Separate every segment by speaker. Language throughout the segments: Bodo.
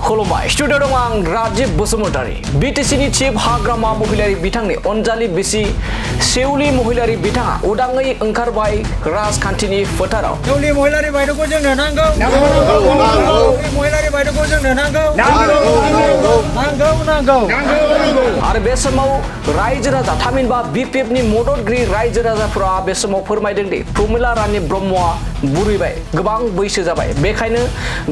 Speaker 1: खुलुमबाय स्टुडिअ दं आं राजीब बसुमतारी बिटिसिनि चिफ हाग्रामा महिलारि बिथांनि अनजालि बिसि सेउलि महिलारि बिथाङा उदाङै ओंखारबाय राजखान्थिनि फोथाराव
Speaker 2: सेउलि महिलारि बायद'खौ जोंनो नांगौ महिलारि बायद'खौ जोंनो नांगौ
Speaker 1: आरो बे समाव रायजो राजा थामहिनबा बिपिएफनि मददगिरि रायजो राजाफोरा बे समाव फोरमायदों दि प्रमिला रानी ब्रह्मआ बुरैबाय गोबां बैसो जाबाय बेखायनो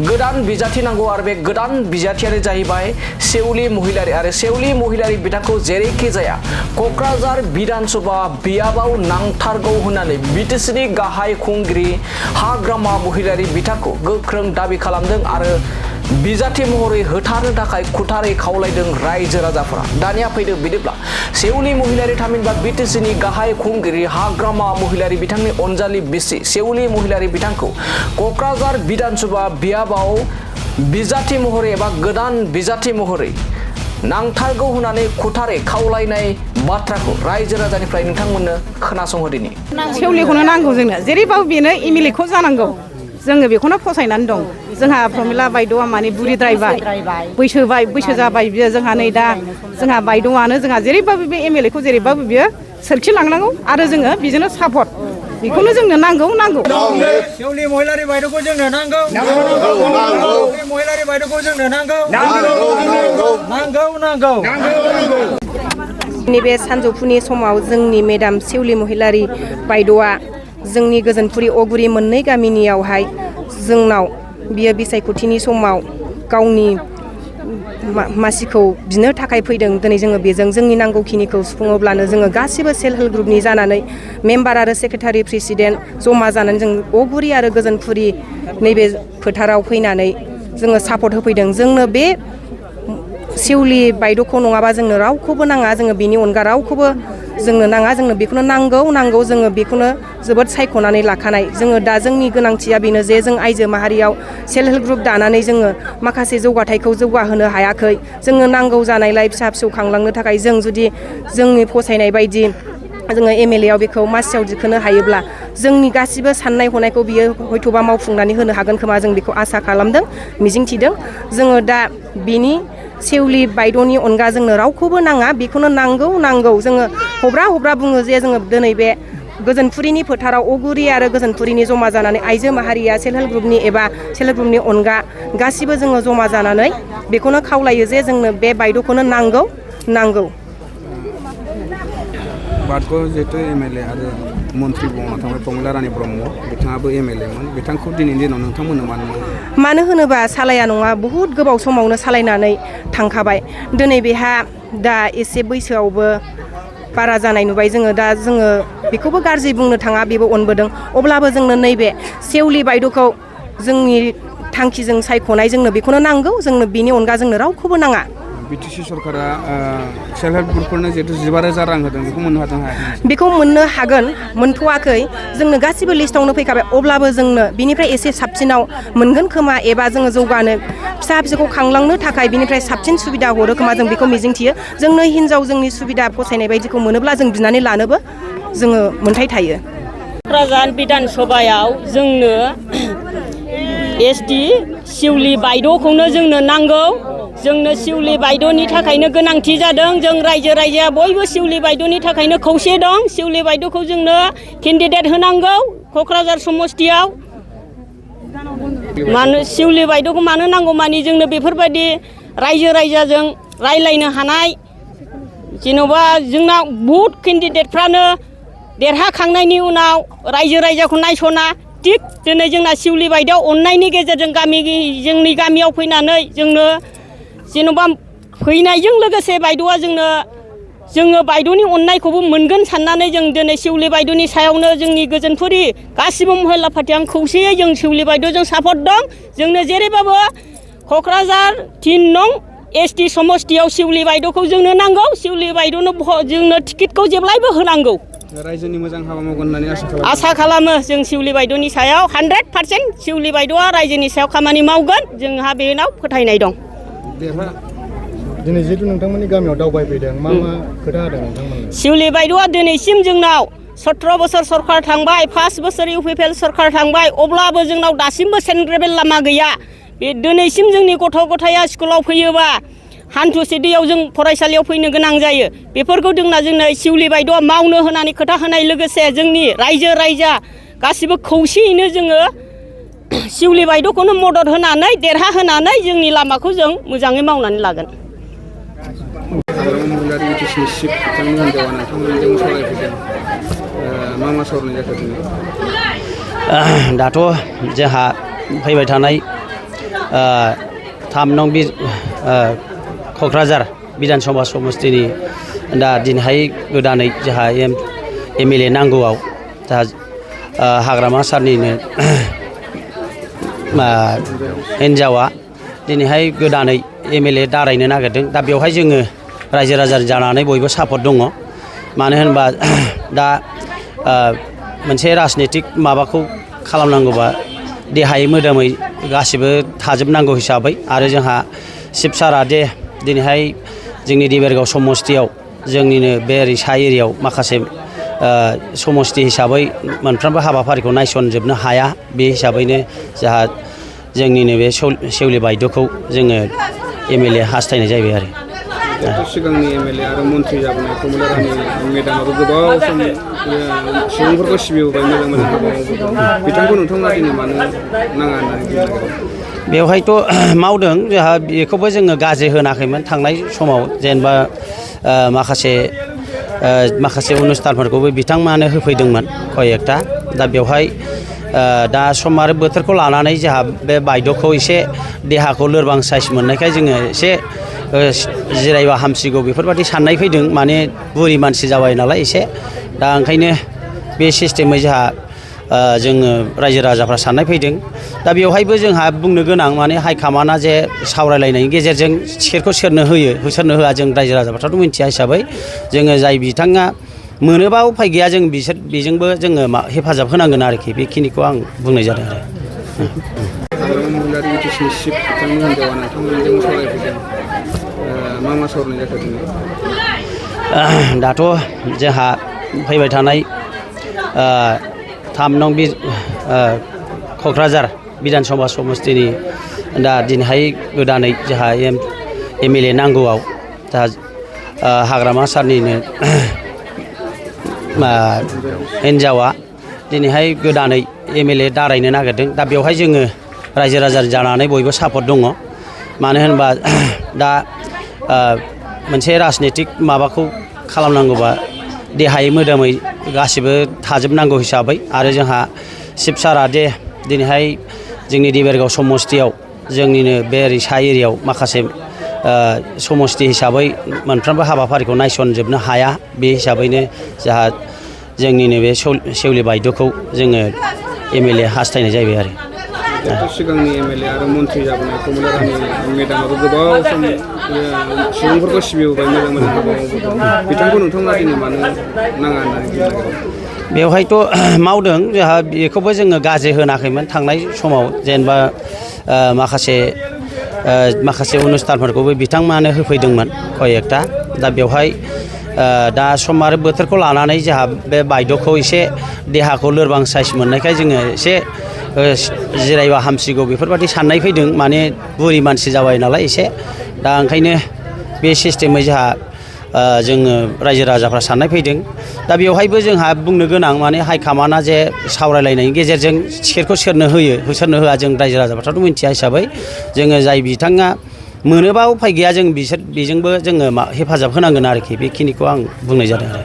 Speaker 1: गोदान बिजाथि नांगौ आरो बे गोदान बिजाथियानो जाहैबाय सेउलि महिलारि आरो सेउलि महिलारि बिथांखौ जेरैखि जाया क'क्राझार विधानसभा बियाबाव नांथारगौ होननानै बिटिसिनि गाहाय खुंगिरि हाग्रामा महिलारि बिथांखौ गोख्रों दाबि खालामदों आरो बिजाथि महरै होथारनो थाखाय खुथारै खावलायदों रायजो राजाफोरा दानिया फैदों बिदिब्ला सेउलि महिलारि थामहिनबा बिटिसिनि गाहाय खुंगिरि हाग्रामा महिलारि बिथांनि अनजालि बिसि सेउलि महिलारि बिथांखौ क'क्राझार विधानसभा बियाबाव बिजाथि महरै एबा गोदान बिजाथि महरै नांथारगौ होननानै खुथारै खावलायनाय बाथ्राखौ रायजो राजानिफ्राय नोंथांमोननो खोनासंहोदिनि
Speaker 3: सेउलिखौनो नांगौ जोंनो जेरैबाबो बेनो एमएलएखौ जानांगौ जोङो बेखौनो फसायनानै दं जोंहा प्रमिला बायद'आ माने बुरिद्रायबाय बैसो जाबाय बियो जोंहा नै दा जोंहा बायद'आनो जोंहा जेरैबाबो बे एमएलएखौ जेरैबाबो बियो सोरखिलांनांगौ आरो जोङो बेजोंनो सापर्ट बेखौनो जोंनो नांगौ
Speaker 2: सेउलि महिलारि बायद'खौ जोंनो नांगौ महिलारि बायद'खौ जोंनो नांगौ
Speaker 4: नैबे सानजौफुनि समाव जोंनि मेडाम सेउलि महिलारि बायद'आ जोंनि गोजोनपुरि अगुरि मोननै गामिनियावहाय जोंनाव बियो बिसायख'थिनि समाव गावनि मासिखौ बिनो थाखाय फैदों दिनै जोङो बेजों जोंनि नांगौखिनिखौ सुफुङोब्लानो जोङो गासिबो सेल्फ हेल्प ग्रुपनि जानानै मेम्बार आरो सेक्रेटारि प्रेसिडेन्ट जमा जानानै जों अगुरि आरो गोजोनपुरि नैबे फोथाराव फैनानै जोङो सापर्ट होफैदों जोंनो बे सेउलि बायद'खौ नङाबा जोंनो रावखौबो नाङा जोङो बेनि अनगा रावखौबो जोंनो नाङा जोंनो बेखौनो नांगौ जोङो बेखौनो जोबोद सायख'नानै लाखानाय जोङो दा जोंनि गोनांथिया बेनो जे जों आइजो माहारियाव सेल्फ हेल्प ग्रुप दानानै जोङो माखासे जौगाथायखौ जौगाहोनो हायाखै जोङो नांगौ जानायलाय फिसा फिसौ खांलांनो थाखाय जों जुदि जोंनि फसायनाय बायदि जोङो एमएलएआव बेखौ मासियाव दिखोनो हायोब्ला जोंनि गासिबो साननाय हनायखौ बियो हयथ'बा मावफुंनानै होनो हागोन खोमा जों बेखौ आसा खालामदों मिजिंथिदों जोङो दा बिनि सेउलि बायद'नि अनगा जोंनो रावखौबो नाङा बेखौनो नांगौ जोङो हब्रा बुङो जे जोङो दिनै बे गोजोनपुरिनि फोथाराव अगुरि आरो गोजोनपुरिनि जमा जानानै आइजो माहारिया सेल्फ हेल्प ग्रुपनि एबा सेल्फ हेल्प ग्रुपनि अनगा गासिबो जोङो जमा जानानै बेखौनो खावलायो जे जोंनो बे बायद'खौनो नांगौ
Speaker 5: बादखौ जिहेतु एमएलए आरो मन्त्रि बुंनो थांबाय प्रमिला रानी ब्रह्म बिथाङाबो एमएलएमोन बिथांखौ दिनैनि दिनाव नोंथांमोननो
Speaker 4: मानो होनोबा सालाया नङा बहुद गोबाव समावनो सालायनानै थांखाबाय दिनै बेहा दा एसे बैसोआवबो बारा जानाय नुबाय जोङो दा जोङो बेखौबो गाज्रि बुंनो थाङा बेबो अनबोदों अब्लाबो जोंनो नैबे सेउलि बायद'खौ जोंनि थांखिजों सायख'नाय जोंनो बेखौनो नांगौ जोंनो बेनि अनगा जोंनो रावखौबो नाङा
Speaker 5: बिटिसि सरकारा सेल्फ हेल्प ग्रुपफोरनो जिहेतु 15,000 रां होदों बेखौ मोननो हादों
Speaker 4: बेखौ मोननो हागोन मोनथ'वाखै जोंनो गासिबो लिस्टआवनो फैखाबाय अब्लाबो जोंनो बिनिफ्राय एसे साबसिनाव मोनगोन खोमा एबा जोङो जौगानो फिसा फिसौखौ खांलांनो थाखाय बिनिफ्राय साबसिन सुबिदा हरो खोमा जों बेखौ मिजिंथियो जोंनो हिनजाव जोंनि सुबिदा फसायनाय बायदिखौ मोनोब्ला जों बिनानै लानोबो जोङो मोन्थाय थायो
Speaker 6: क'क्राझार विधानसभायाव जोंनो एसटि सेउलि बायद'खौनो जोंनो नांगौ जोंनो सेउलि बायद'नि थाखायनो गोनांथि जादों जों रायजोआ बयबो सेउलि बायद'नि थाखायनो खौसे दं सेउलि बायद'खौ जोंनो केन्डिडेट होनांगौ क'क्राझार समस्तियाव मानो सेउलि बायद'खौ मानो नांगौ मानि जोंनो बेफोरबायदि रायजोजों रायलायनो हानाय जेन'बा जोंना बहुद केन्डिडेटफ्रानो देरहाखांनायनि उनाव रायजोखौ नायस'ना थिग दिनै जोंना सेउलि बायद'आव अननायनि गेजेरजों जोंनि गामियाव फैनानै जोंनो जेन'बा फैनायजों लोगोसे बायद'आ जोङो बायद'नि अननायखौबो मोनगोन साननानै जों दिनै सेउलि बायद'नि सायावनो जोंनि गोजोनपुरि गासिबो महिला पार्टियां खौसेयै जों सेउलि बायद'जों सापर्ट दं जोंनो जेरैबाबो क'क्राझार 3 नं एसटि समस्तियाव सेउलि बायद'खौ जोंनो नांगौ सेउलि बायद'नो जोंनो टिकेटखौ जेब्लायबो होनांगौ
Speaker 5: रायजोनि मोजां हाबा मावगोन होननानै
Speaker 6: आसा खालामो जों सेउलि बायद'नि सायाव 100% सेउलि बायद'आ रायजोनि सायाव खामानि मावगोन जोंहा बेनाव फोथायनाय दं
Speaker 7: दिनै जिहेतु नोंथांमोननि गामियाव दावबायफैदों मा खोथा होदों नोंथांमोननो
Speaker 6: सेउलि बायद'आ दिनैसिम जोंनाव 17 बोसोर सरकार थांबाय 5 बोसोर इउपिपिएल सरकार थांबाय अब्लाबो जोंनाव दासिमबो सेन्ट्रेल लामा गैया बे दिनैसिम जोंनि गथ' गथाया स्कुलाव फैयोबा हान्थुसे दैयाव जों फरायसालियाव फैनो गोनां जायो बेफोरखौ जोंनो सिउलि बायद'आ मावनो होनानै खोथा होनाय लोगोसे जोंनि रायजो राजा गासिबो खौसेयैनो जोङो सिउलि बायद'खौनो मदद होनानै देरहा होनानै जोंनि लामाखौ जों मोजाङै मावनानै लागोन
Speaker 5: महिलारि बिटिसिनि चिफ बिथांनि हिन्जावा नोंथांमोनजों सावरायफैदों मा सावरायनाय जाखो दिनै
Speaker 8: दाथ' जोंहा फैबाय थानाय 3 नं क'क्राझार बिधानसभा समस्तिनि दा दिनैहाय गोदानै जोंहा MLA नांगौआव दा हाग्रामा सारनिनो हिन्जावा दिनैहाय गोदानै MLA दारायनो नागिरदों दा बेवहाय जोङो रायजो राजा जानानै बयबो सापर्ट दङ मानो होनबा दा मोनसे राजनितिक माबाखौ खालामनांगौबा देहायै मोदोमै गासिबो थाजोबनांगौ हिसाबै आरो जोंहा चिफ सारा दे दिनैहाय जोंनि देबोरगाव समस्तियाव जोंनिनो बे रिसा एरियायाव माखासे समस्ति हिसाबै मोनफ्रोमबो हाबाफारिखौ नायसनजोबनो हाया बे हिसाबैनो जोंहा जोंनिनो बे सेउलि बायद'खौ जोङो MLA हास्थायनाय जाबाय आरो
Speaker 5: सिगांनि MLA आरो मन्थ्रि जाबोनाय प्रमिला रानि मेडामाबो गोबाव सम सुबुंफोरखौ सिबिबोबाय मोजां हाबा मावबोदों बिथांखौ नोंथांमोना दिनै मानो नाङा होननानै बुंनो
Speaker 8: बेवहायथ' मावदों जोंहा बेखौबो जोङो गाज्रि होनाखैमोन थांनाय समाव जेनेबा माखासे अनुस्थानफोरखौबो बिथांमोनानो होफैदोंमोन कयेकथा दा बेवहाय दा सम आरो बोथोरखौ लानानै जोंहा बे बायद'खौ एसे देहाखौ लोरबां साइस मोननायखाय जोङो एसे जिरायबा हामसिगौ बेफोरबायदि साननाय फैदों माने बुरि मानसि जाबाय नालाय एसे दा ओंखायनो बे सिस्टेमै जोंहा जोङो रायजो राजाफ्रा साननाय फैदों दा बेवहायबो जोंहा बुंनो गोनां माने हाइकामान्डआ जे सावरायलायनायनि गेजेरजों टिकेटखौ सोरनो होयो सोरनो होआ जों रायजो राजाफ्राथ' मिथिया हिसाबै जोङो जाय बिथाङा मोनोबा उफाय गैया जों बेजोंबो जोङो हेफाजाब होनांगोन आरोखि बेखिनिखौ आं बुंनाय जादों आरो
Speaker 5: महिलारि बिटिसिनि चिफ बिथांनि हिन्जावा नोंथांमोनजों सावरायफैदों मा सावरायनाय जाखो दिनै
Speaker 8: दाथ' जोंहा फैबाय थानाय 3 नं क'क्राझार बिधानसभा समस्तिनि दा दिनैहाय गोदानै जोंहा MLA नांगौआव दा हाग्रामा सारनिनो हिन्जावा दिनैहाय गोदानै MLA दारायनो नागिरदों दा बेवहाय जोङो रायजो राजा जानानै बयबो सापर्ट दङ मानो होनबा दा मोनसे राजनितिक माबाखौ खालामनांगौबा देहायै मोदोमै गासिबो थाजोबनांगौ हिसाबै आरो जोंहा चिफ सारा दे दिनैहाय जोंनि देबोरगाव समस्तियाव जोंनिनो बे रिसा एरियायाव माखासे समस्ति हिसाबै मोनफ्रोमबो हाबाफारिखौ नायसनजोबनो हाया बे हिसाबैनो जोंहा जोंनिनो बे सेउलि बायद'खौ जोङो MLA हास्थायनाय जाबाय आरो
Speaker 5: सिगांनि MLA आरो मन्थ्रि जाबोनाय प्रमिला रानि मेडामाबो गोबाव सम सुबुंफोरखौ सिबिबोबाय मोजां हाबा मावबोदों बिथांखौ नोंथांमोना दिनै मानो नाङा होननानै बुंनो
Speaker 8: बेवहायथ' मावदों जोंहा बेखौबो जोङो गाज्रि होनाखैमोन थांनाय समाव जेनेबा माखासे अनुस्थानफोरखौबो बिथांमोनानो होफैदोंमोन कयेकथा दा बेवहाय दा सम आरो बोथोरखौ लानानै जोंहा बे बायद'खौ एसे देहाखौ लोरबां साइस मोननायखाय जोङो एसे जिरायबा हामसिगौ बेफोरबायदि साननाय फैदों माने बुरि मानसि जाबाय नालाय एसे दा ओंखायनो बे सिस्टेमै जोंहा जोङो रायजो राजाफ्रा साननाय फैदों दा बेवहायबो जोंहा बुंनो गोनां माने हाइकामान्डआ जे सावरायलायनायनि गेजेरजों टिकेटखौ सोरनो होयो सोरनो होआ जों रायजो राजाफ्राथ' मिथिया हिसाबै जोङो जाय बिथाङा मोनोबा उफाय गैया जों बेजोंबो जोङो हेफाजाब होनांगोन आरोखि बेखिनिखौ आं बुंनाय जादों आरो